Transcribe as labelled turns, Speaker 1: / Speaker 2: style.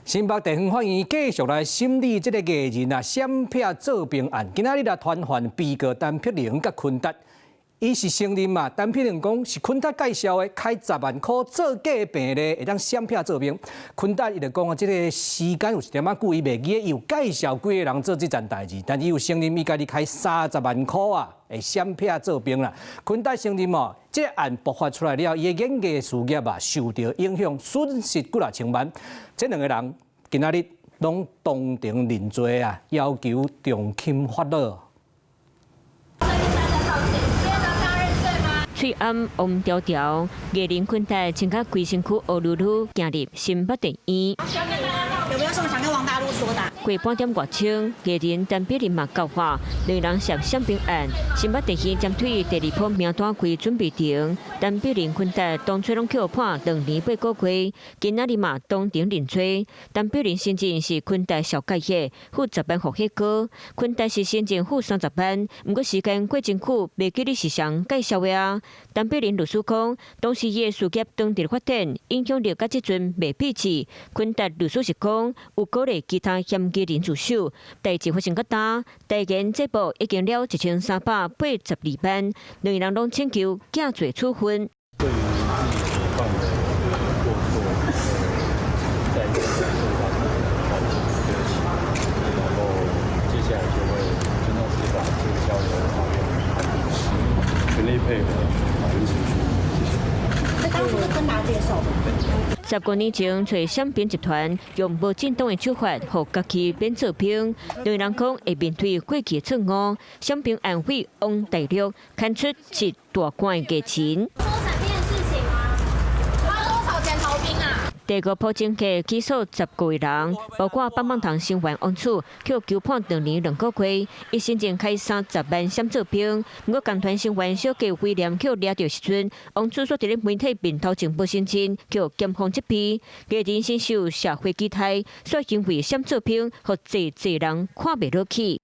Speaker 1: 新北地方法院繼續來審理這個藝人啊閃避做兵案。今仔日來傳喚被告陳碧玲佮坤達，伊是承認嘛？陳碧玲講是坤達介紹的，開10萬箍做假病歷，會當閃避做兵。坤達伊就講啊，這個時間有一點仔久，伊袂記得伊有介紹幾個人做這件代誌，但伊有承認伊家己開30萬箍啊，會閃避做兵啦。坤達承認哦，這個案爆發出來了，伊的演藝事業啊受著影響，損失幾若千萬。這兩個人今仔日攏當庭認罪啊，要求從輕發落。
Speaker 2: 喙罨黃條條，藝人坤達穿甲規身軀烏嚕嚕，行入新北地院。
Speaker 3: 有沒有什麼想跟王大陸說的？
Speaker 2: 過半點外鐘，藝人陳碧玲嘛到話，兩人涉閃兵案，新北地院針對第二波名單開準備庭，陳碧玲坤達當初攏予判2年8個月，今仔日嘛當庭認罪。陳碧玲先前是坤達紹介的，付十萬予彼個，坤達是先前付30萬，毋過時間過真久，袂記得是誰介紹的啊。陳碧玲律師講，當時伊的事業當佇發展，影響力佮這陣袂比起。坤達律師是講，有鼓勵其他嫌疑人自首，代誌發生到今，代言這部已經了1382萬，兩個人攏請求減罪處分。
Speaker 4: 對於自己所犯的過錯，在這個發生道歉對不起，然後接下來就會尊重司法，就交由法院判定，全力配合法院程序，謝謝。
Speaker 3: 這當初是坤達介紹的。
Speaker 2: 10多年前，揣閃兵集團用無正當的手法，予家己免做兵。兩人講會面對過去的錯誤，閃兵案為王大陸牽出一大罐的錢。
Speaker 5: 說閃兵的事情嗎？花多少錢逃兵啊？
Speaker 2: 第五波政客起訴10個人，包括棒棒糖成員王楚，予求判2年2個月。伊先前開30萬閃做兵，毋過工團成員小計威廉予掠著時陣，王楚煞佇咧媒體面頭前無承認，予檢方責備。藝人身受社會期待，煞因為閃做兵，予濟濟人看袂落去。